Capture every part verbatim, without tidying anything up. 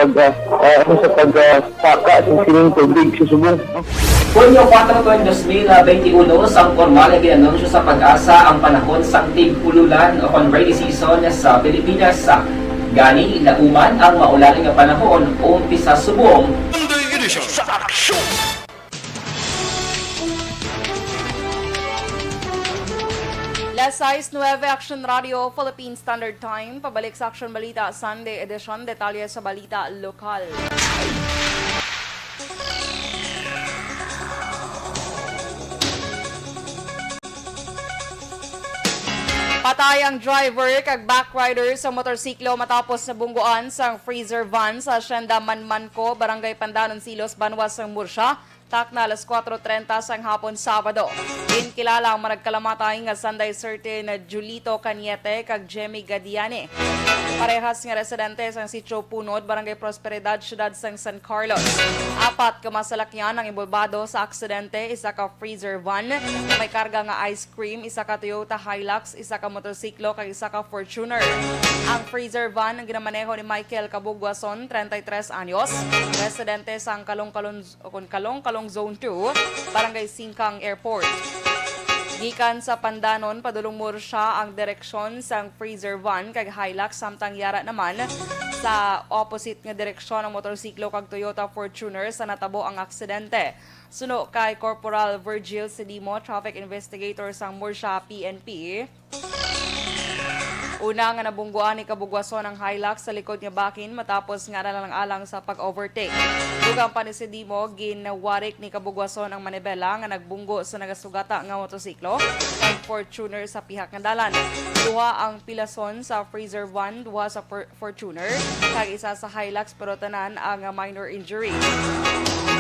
pag, ah, ah, ano, sa pag, ah, saka sa sining tubig sa subong, no? Hunyo kuwatro, tuig dos mil benti uno, sang pormal nga gin-anunsyo sa PAGASA ang panahon sang tig-ululan o kon rainy season sa Pilipinas. Gani, nauman ang maulan nga panahon, umpisa subong. Monday edition sa Aksyon! Las sais nuebe, Action Radio, Philippine Standard Time. Pabalik sa Action Balita, Sunday edition. Detalye sa balita lokal. Patay ang driver kag backrider sa motorsiklo matapos nabungguan sang freezer van sa Hacienda Manmanco, Barangay Pandanon, Silos, banwa sang Murcia. Takna alas kuwatro trenta sang hapon, Sabado. Ginkilala ang mga nagkalamatay nga sanday certain Julito Cañete kag Jemmy Gadiani. Parehas nga residente sang Sitio Punod, Barangay Prosperidad, Siyudad sang San Carlos. Apat ka masalakyan ang inbolbado sa aksidente, isa ka freezer van nga may karga nga ice cream, isa ka Toyota Hilux, isa ka motorsiklo, kag isa ka Fortuner. Ang freezer van ang ginamaneho ni Michael Kabugwason, treinta y tres anyos, residente sang Kalongkalon o kon Kalong-Kalong Zone two, Barangay Singkang Airport. Gikan sa Pandanon padulong Murcia ang direksyon sang freezer van kag Hilux, samtang yara naman sa opposite nga direksyon ang motorsiklo kag Toyota Fortuner sa natabo ang aksidente. Suno kay Corporal Virgil Sedimo, traffic investigator sang Murcia P N P, una nga nabungguan ni Kabugwason ang Hilux sa likod nga bahin matapos nga nalalang-alang sa pag-overtake. Dugang pa ni Sedimo, ginwarik ni Kabugwason ang manibela nga nagbunggo sa nagasugata nga motosiklo kag Fortuner sa pihak nga dalan. Duha ang pilason sa freezer van, duha sa per- Fortuner, kag isa sa Hilux, pero tanan ang minor injury.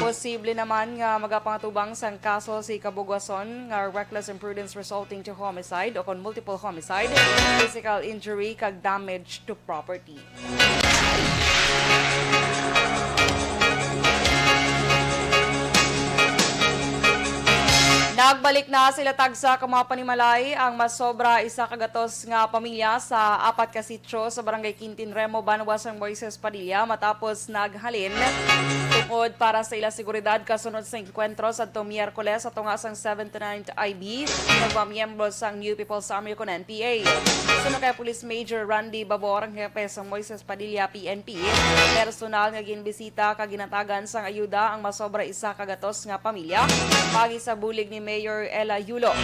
Posible naman nga magapangatubang sang kaso si Kabugwason nga reckless imprudence resulting to homicide o kon multiple homicide, physical injury, kag damage to property. Nagbalik na sila tagsa ka mga panimalay ang masobra isa ka gatos nga pamilya sa apat ka sitio sa Barangay Quintin Remo, banwa sang Moises Padilla, matapos naghalin tungod para sa ila seguridad kasunod sa engkwentro sa adto Miyerkules sa tunga sang seventy-ninth I B kag mga miyembro sang New People's Army o kon N P A. Suno kay Police Major Randy Babor, ang hepe sa Moises Padilla P N P, personal nga ginbisita kag ginatagan sang ayuda ang masobra isa ka gatos nga pamilya, paagi sa bulig ni Mayor Ella Yulo.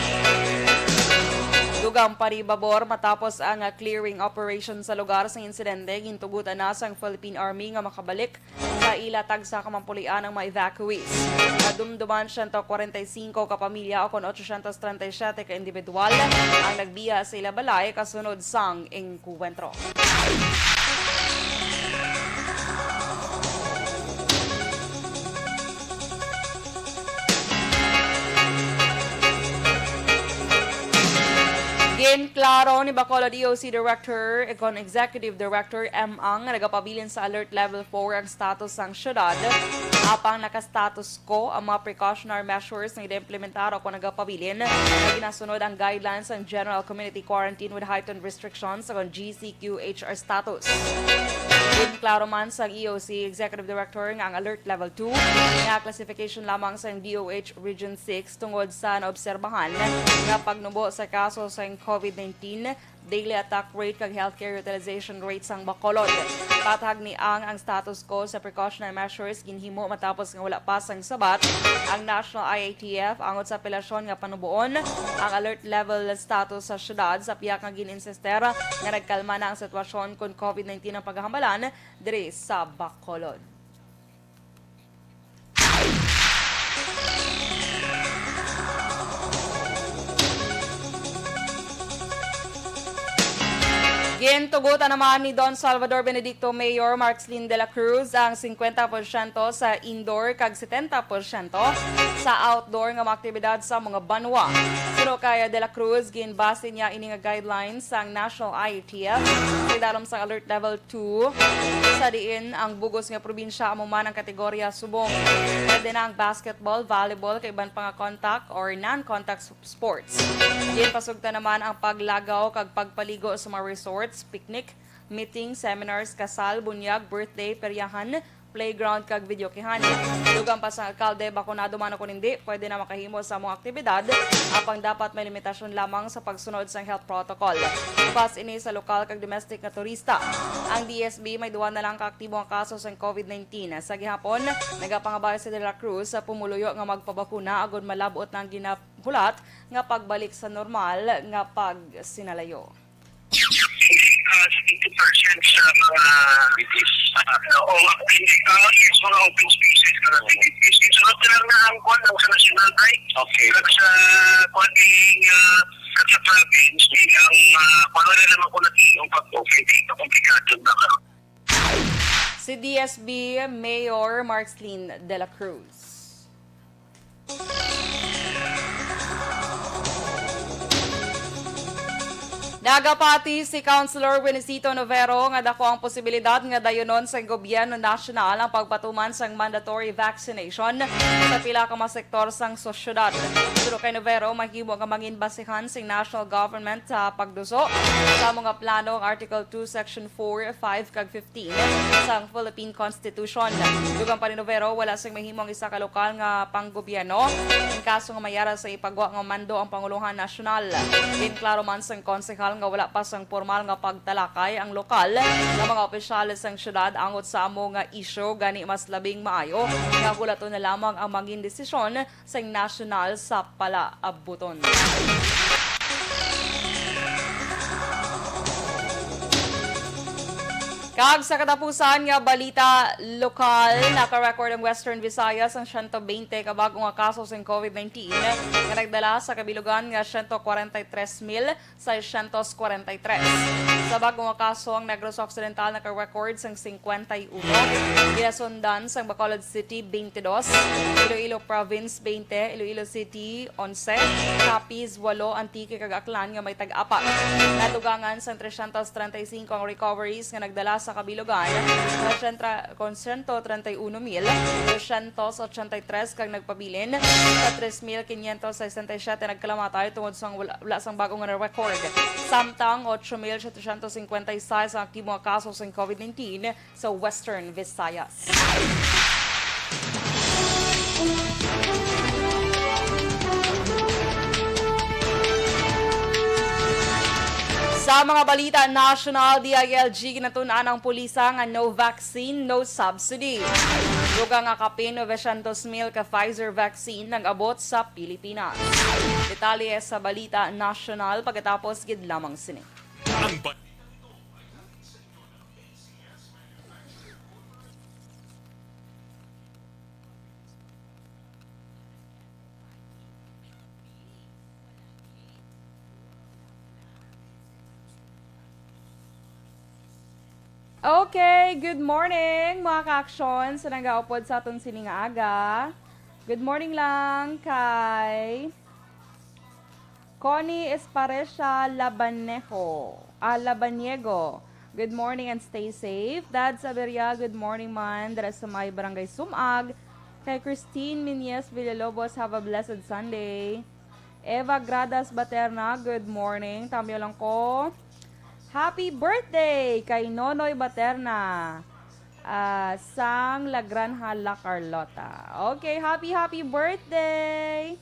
Dugang pa ni Babor, matapos ang clearing operation sa lugar sang insidente, gintugutan na sang Philippine Army nga makabalik sa ila tagsa ka mampulian ang mga evacuees. Nadumduman siyento kwarenta y singko ka pamilya o kon ochocientos treinta y siete ka individual ang nagbiya sa ila balay kasunod sang engkwentro. Ginklaro ni Bacolod E O C Director, kon Executive Director M Ang, nga nagapabilin sa Alert Level four ang status sang syudad, apang naka-status quo ang mga precautionary measures nga ginaimplementar o kon nagapabilin nga ginasunod ang guidelines sang General Community Quarantine with Heightened Restrictions o kon G C Q H R status. Ginklaro man sang E O C Executive Director nga ang Alert Level two nga classification lamang sang D O H Region six tungod sa naobserbahan nga pagnubo sa kaso sang COVID nineteen, daily attack rate kag healthcare utilization rate sang Bacolod. Patag ni Ang, ang status quo sa precautionary measures ginhimo matapos nga wala pa sang sabat ang National I A T F angot sa apelasyon nga panuboon ang alert level status sa syudad sa pihak nga gin-insister nga nagkalma na ang sitwasyon kon COVID nineteen ang paghambalan diri sa Bacolod. Gintugutan naman ni Don Salvador Benedicto Mayor Marcslin de la Cruz ang singkwenta porsyento sa indoor kag setenta porsyento sa outdoor nga mga aktibidad sa mga banwa. Suno kay De La Cruz, ginbase niya ini nga guidelines sang National I A T F sa idalom sang Alert Level two, sa diin ang bug-os nga probinsya amo man ang kategorya subong. Pwede na ang basketball, volleyball, kag iban pa nga contact or non-contact s-, sports. Ginpasugta naman ang paglagaw kag pagpaligo sa mga resorts, picnic, meeting, seminars, kasal, bunyag, birthday, peryahan, playground, kag videokehan. Dugang pa sang alkalde, bakunado man o kon hindi, pwede na makahimo sa among aktibidad, apang dapat may limitasyon lamang sa pagsunod sang health protocol. Bukas ini sa lokal kag domestic nga turista. Ang D S B may duha na lang ka aktibo nga kaso sang COVID nineteen. Sa gihapon, nagapangabay si De La Cruz sa pumuluyo nga magpabakuna agud malab-ot na ang ginahulat nga pagbalik sa normal nga pagsinalayo. Ah, seventy percent sa mga, ah, o mga clinic, ah, yes, mga open spaces, mga activities. Isunod na lang na ang kwan, ang sa national break. Okay. Kag sa kwan, ding, ah, kag sa province, bilang, ah, kwan, wala naman ko nag-iiyong pag-open, di ka komplikado na ka. Si D S B Mayor Marceline De La Cruz. Nagapati si Councilor Winicito Novero nga dako ang posibilidad nga dayunon sang gobyerno nasyonal ang pagpatuman sang mandatory vaccination sa pila ka mga sektor sang sosyedad. Suno kay Novero, mahimo nga mangin basihan sing national government sa pagduso sa mga plano ang Article two, Section four, five, kag fifteen sang Philippine Constitution. Dugang pa ni Novero, wala sing mahimo ang isa ka lokal nga panggobyerno in kaso nga mayara sa ipagwa nga mando ang pangulohan nasyonal. Ginklaro man sang konsehal nga wala pa sang pormal nga pagtalakay ang lokal nga mga opisyales sang syudad angot sa amo nga isyu, gani mas labing maayo nga hulaton na lamang ang mangin desisyon sang nasyonal sa palaabuton. Kag sa katapusan nga balita lokal, naka-record ang Western Visayas ang siyento bente ka bag-o nga kaso sang COVID nineteen nga nagdala sa kabilugan nga siyento kwarenta y tres mil seiscientos kwarenta y tres. Sa bag-o nga kaso, ang Negros Occidental naka-record sang singkwenta y uno, ginasundan sang Bacolod City, twenty-dos, Iloilo Province, twenty, Iloilo City, onse, Capiz, walo, Antique, kag Aklan nga may tag-apat. Nadugangan sang trescientos treinta y cinco ang recoveries nga nagdala sa kabilugan, konsentra-, kon siyento treinta y uno mil doscientos ochenta y tres kag nagpabilin sa tres mil quinientos sesenta y siete nagkalamatay tungod sa wala, wala sang bag-o nga na-record. Samtang ocho mil setecientos cincuenta y seis ang aktibo nga kaso sang COVID nineteen sa Western Visayas. Sa mga balita national, D I L G ginatun-an ang pulisa nga no vaccine, no subsidy. Dugang nga kapin novecientos mil ka Pfizer vaccine nag-abot sa Pilipinas. Detalye sa balita national pagkatapos gid lamang sini. Ang ba- Okay, good morning, mga ka-aksyon sa nagaupod sa aton sini nga aga. Good morning lang kay Connie Esparecia Labanejo, ah, Labaniego. Good morning and stay safe. Dad Saberia, good morning man. Dira sa may Barangay Sumag. Kay Christine Minyes Villalobos, have a blessed Sunday. Eva Gradas Baterna, good morning. Tamyo lang ko. Happy birthday kay Nonoy Baterna, ah, sang La Granja, La Carlota. Okay, happy, happy birthday!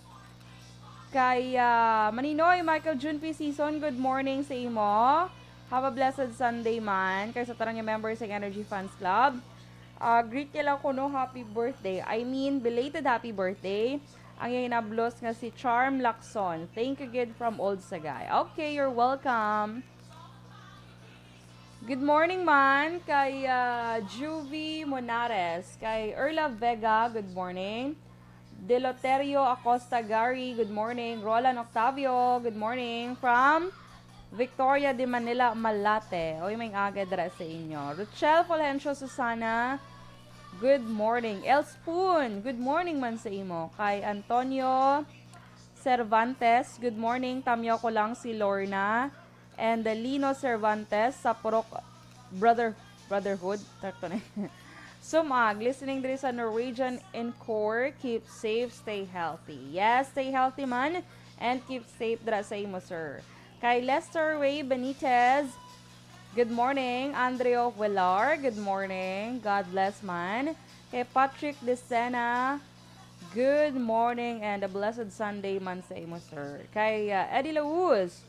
Kay, ah, Maninoy Michael June P. Season, good morning sa imo. Have a blessed Sunday man. Kay sa tanan nga members sa Energy Fans Club, ah, greet niya lang kuno happy birthday. I mean, belated happy birthday. Ang iyang hinablos nga si Charm Lacson. Thank you gid from Old Sagay. Okay, you're welcome. Good morning man kay, ah, Juvie Monares, kay Erla Vega, good morning. Deloterio Acosta Gary, good morning. Roland Octavio, good morning. From Victoria de Manila, Malate. Oy, may aga dira sa inyo. Rochelle Fulgencio Susana, good morning. El Spoon, good morning man sa imo. Kay Antonio Cervantes, good morning. Tamyo ko lang si Lorna. And, uh, Lino Cervantes sa Purok Brother-, Brotherhood. Sakto na. Sumag, listening diri sa Norwegian Encore. Keep safe, stay healthy. Yes, stay healthy man. And keep safe dira sa imo, sir. Kay Lester Ray Benitez, Good morning, Andreo Huelar. Good morning. God bless man. Kay Patrick Decena, good morning and a blessed Sunday man sa imo, sir. Kay, ah, Eddie Lauz,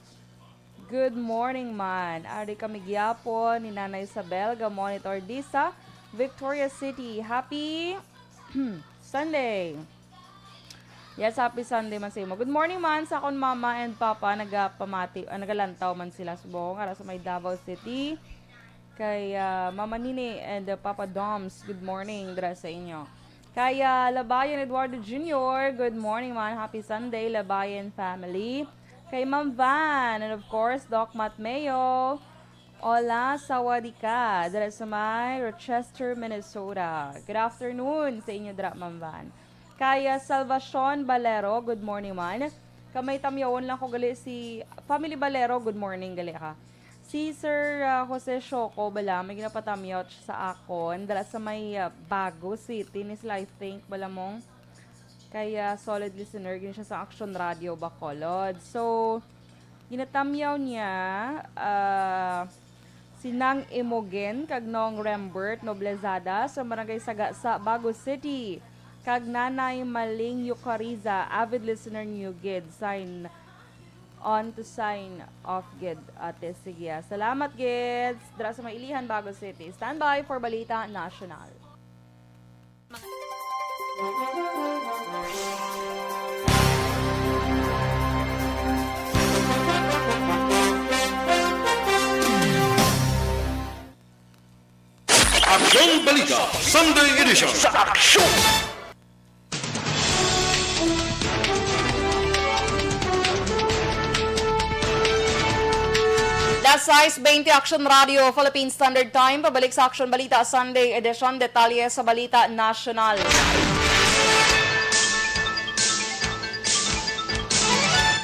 good morning man. Ari kami gyapon ni Nanay Isabel, ga-monitor di sa Victoria City. Happy Sunday. Yes, happy Sunday man sa imo. Good morning man sa akon mama and papa, nagapamati, ah, nagalantaw man sila subong ara sa may Davao City. Kay, ah, Mama Nini and, ah, Papa Doms, good morning dira sa inyo. Kay, ah, Labayan Eduardo Junior, good morning man. Happy Sunday, Labayan family. Kay Ma'am Van, and of course, Doc Matmeo. Hola, sawadika. Dira sa may Rochester, Minnesota. Good afternoon sa inyo dira, Ma'am Van. Kay, ah, Salvacion Balero, good morning man. Kamay tamyawon lang ko gali si Family Balero, good morning gali ha. Si Sir, ah, Jose Shoco bala, may ginapatamyaw siya sa akon. Dala sa may, ah, Bago City ni sila, I think, bala mong. Kay, ah, solid listener gid siya sa Action Radio Bacolod. So, ginatamyaw niya, ah, si Nang Imogen kag Nong Rembert Noblezada sa Barangay Sagasa, Bago City. Kag Nanay Maling Yukariza, avid listener niyo gid. Sign on to sign off gid, ate. Sige, ah. Salamat gid. Dira sa may Ilihan, Bago City. Standby for Balita National. Aksyon Balita Sunday Edition sa Aksyon. Las sais bente, Action Radio, Philippine Standard Time. Pabalik sa Action Balita Sunday Edition. Detalye sa balita nasyonal.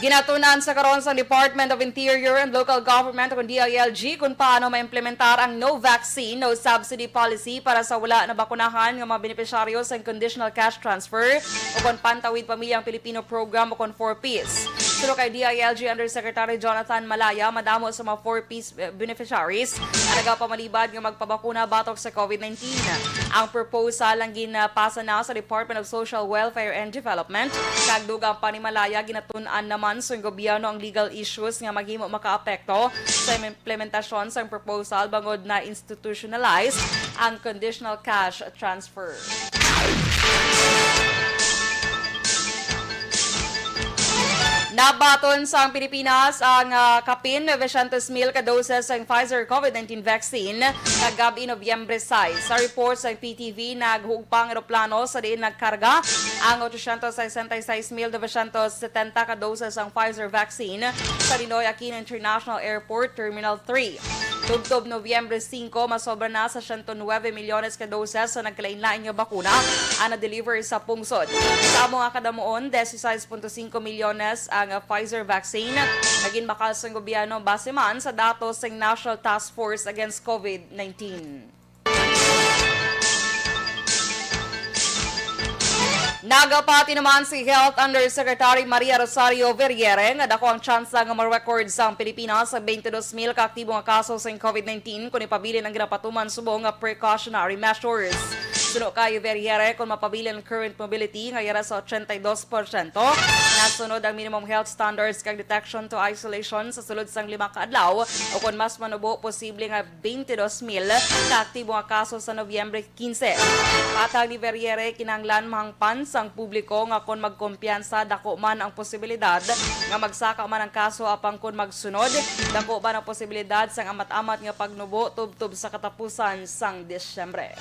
Ginatun-an sa karon sang Department of Interior and Local Government, o D I L G, kung paano maimplementar ang no vaccine, no subsidy policy para sa wala nabakunahan nga mga benepisyaryo sang Conditional Cash Transfer o kon Pantawid Pamilyang Pilipino Program o kon four Ps. Suno kay D I L G Undersecretary Jonathan Malaya, madamo sa mga four Ps, eh, beneficiaries ang nagapamalibad nga magpabakuna batok sa COVID nineteen. Ang proposal ang ginapasa na sa Department of Social Welfare and Development, kag dugang pa ni Malaya, ginatun-an naman sang gobyerno ang legal issues nga maghimo makaapekto sa implementasyon sang proposal bangod na-institutionalize ang conditional cash transfer. Nabaton sang Pilipinas ang, ah, kapin novecientos mil ka doses sang Pfizer COVID nineteen vaccine kagab-i, Nobyembre sais. Sa report sang P T V, naghugpa ang eroplano sa diin nagkarga ang ochocientos sesenta y seis mil novecientos setenta ka doses sang Pfizer vaccine sa Ninoy Aquino International Airport Terminal three. Tubtob Nobyembre singko, masobra na sa siyento nuwebe milyones ka doses sa nagkalainlain nga bakuna ang na-deliver sa pungsod. Sa amo nga kadamuon, dieciséis punto singko milyones ang Pfizer vaccine nga ginbakal sang gobyerno base man sa datos sang National Task Force Against COVID nineteen. Nagapati naman si Health Undersecretary Maria Rosario Vergeire nga dako ang tsansa nga ma-record sang Pilipinas ang twenty-two mil ka aktibo nga kaso sang COVID nineteen kon ipabilin ang ginapatuman subong nga precautionary measures. Suno kay Vergeire, kon mapabilin ang current mobility nga yara sa ochenta y dos porsyento, nasunod ang minimum health standards kag detection to isolation sa sulod sang lima ka adlaw, o kon mas manubo, posible nga twenty-two mil ka aktibo nga kaso sa Nobyembre quince. Patag ni Vergeire, kinahanglan mahangpan sang publiko nga kon magkumpiyansa, dako man ang posibilidad nga magsaka man ang kaso, apang kon magsunod, dako man ang posibilidad sang amat-amat nga pagnubo tubtob sa katapusan sang Disyembre.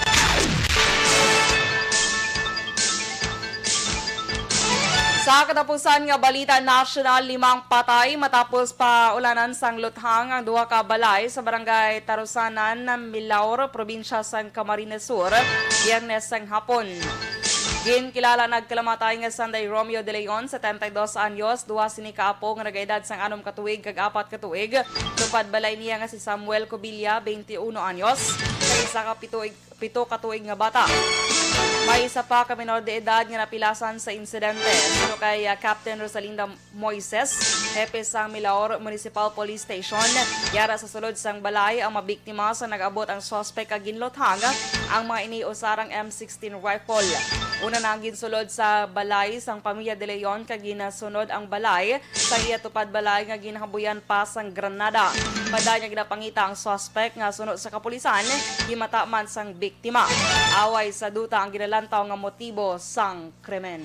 Sa katapusan nga balita nasyonal, limang patay matapos paulanan sang luthang ang duha ka balay sa barangay Tarusanan, Milaur, probinsya sang Camarines Sur, Biyernes sang hapon. Ginkilala nagkalamatay nga sanday Romeo De Leon, setenta y dos anyos, duha sini ka apo nga nagaedad sang anom ka tuig kag apat ka tuig. Tupad balay niya nga si Samuel Cobilla, twenty uno anyos, kag isa ka pito pito ka tuig nga bata. May isa pa ka minor de edad nga napilasan sa insidente. Suno kay, ah, Captain Rosalinda Moises, hepe sang Milaor Municipal Police Station, yara sa sulod sang balay ang mabiktima sa nag-abot ang suspek kag ginluthang ang mga ini usa rang M sixteen rifle. Una na ang ginsulod sa balay sang pamilya De Leon kag ginasunod ang balay sang iya tupad balay nga ginhabuyan pa sang granada. Padayon nga ginapangita ang suspek nga suno sa kapulisan, himata man sang biktima. Away sa duta ang ginalantaw nga motibo sang krimen.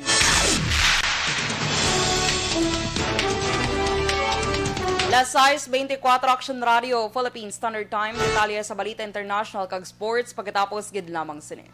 Las sais beintikwatro, Action Radio Philippine Standard Time. Detalye sa balita international kag sports pagkatapos gid lamang sini.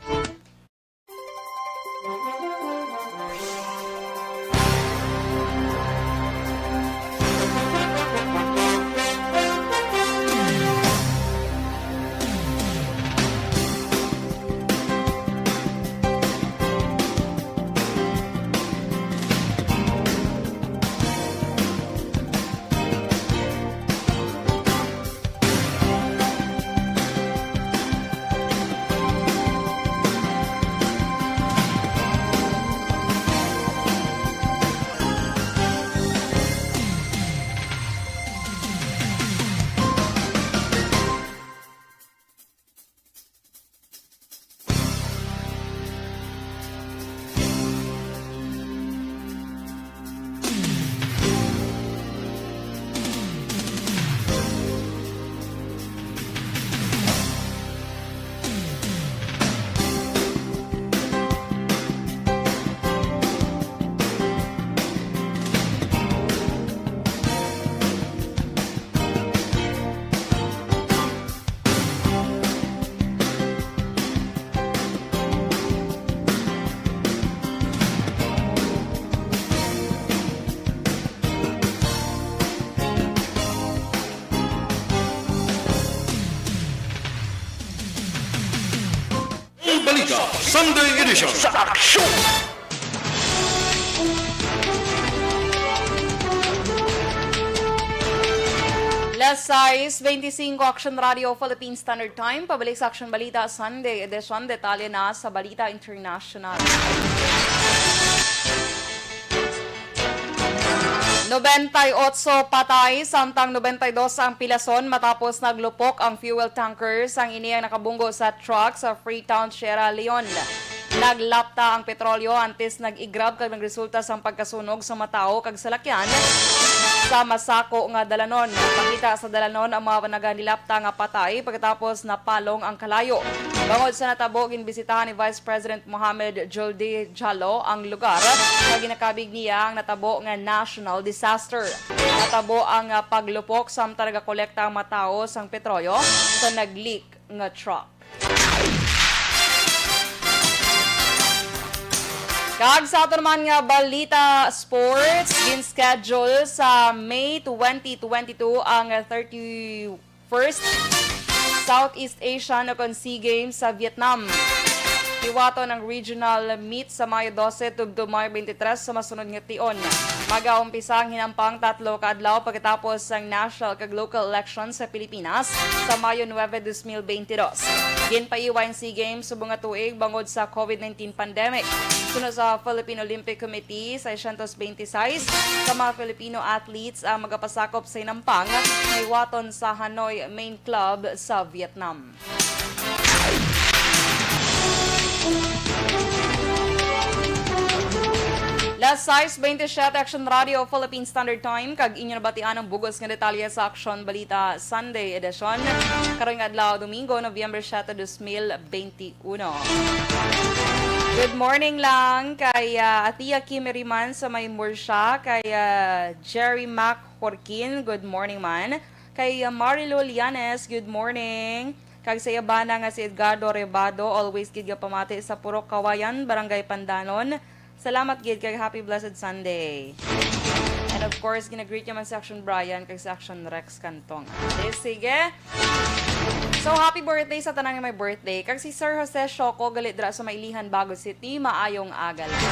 Ang Balita Sunday Edition. Sa aksyon! Las sais beintisinko, Action Radio Philippine Standard Time. Pabalik sa Action Balita Sunday Edition. Detalye na sa balita international. Nobenta y otso patay, samtang nobenta y dos ang pilason matapos naglupok ang fuel tanker sang ini ang nakabunggo sa truck sa Freetown, Sierra Leone. Naglapta ang petrolyo antes nag-igrab kag nagresulta sang pagkasunog sa mga tawo kag salakyan sa masako nga dalanon. Nakita sa dalanon ang mga naganilapta nga patay pagkatapos napalong ang kalayo. Bangod sa natabo, ginbisitahan ni Vice President Mohamed Joldi Jalo ang lugar nga ginakabig niya ang natabo nga national disaster. Natabo ang, ah, paglupok samtang nagakolekta ang mga tawo sang petrolyo sa nag-leak nga truck. Kag sa aton man nga balita sports, gin-schedule sa May twenty twenty-two ang thirty-first Southeast Asian o kon SEA Games sa Vietnam. Hiwaton ang regional meet sa Mayo dose tubtob Mayo twenty-three sa masunod nga tion. Magaumpisa ang hinampang tatlo ka adlaw pagkatapos sang national kag local elections sa Pilipinas sa Mayo nuebe, dos mil beintidos. Ginpaiway ang SEA Games subong nga tuig bangod sa COVID nineteen pandemic. Suno sa Philippine Olympic Committee, seiscientos veintiséis ka mga Filipino athletes ang magapasakop sa hinampang nga hiwaton sa Hanoi Main Club sa Vietnam. Las sais beintisyete, Action Radio Philippine Standard Time, kag inyo nabatian ang bugos nga detalye sa Action Balita Sunday Edition. Karon nga adlaw, Domingo, Nobyembre siete, dos mil beintiuno. Good morning lang kay, ah, Atia Kim Riman sa may Murcia, kay, ah, Jerry Mac Jorquin, good morning man. Kay, ah, Marilou Llanes, good morning. Kag sa iya bana nga si Edgardo Rebado, always gid nga pamati sa Purok Kawayan, Barangay Pandanon. Salamat gid kag happy blessed Sunday. And of course, ginagreet niya man si Action Brian kag si Action Rex Cantong. Okay, sige. So, happy birthday sa tanan nga may birthday. Kag si Sir Jose Shoco, gali dira sa Mailihan, Bago City, maayong aga lang.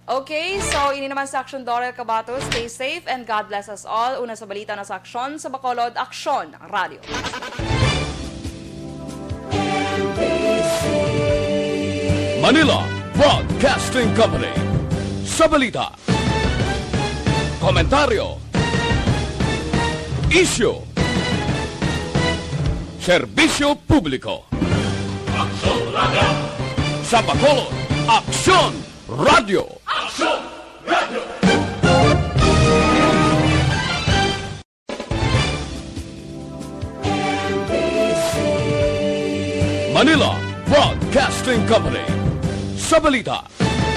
Okay, so ini naman sa Action Dorel Cabato. Stay safe and God bless us all. Una sa balita na sa Aksyon sa Bacolod, Aksyon Radio. Manila Broadcasting Company. Sa balita, komentaryo, isyu, serbisyo publiko. Aksyon Radio. Sa Bacolod, Aksyon Radio. Aksyon Radio. Manila Broadcasting Company. Sa balita,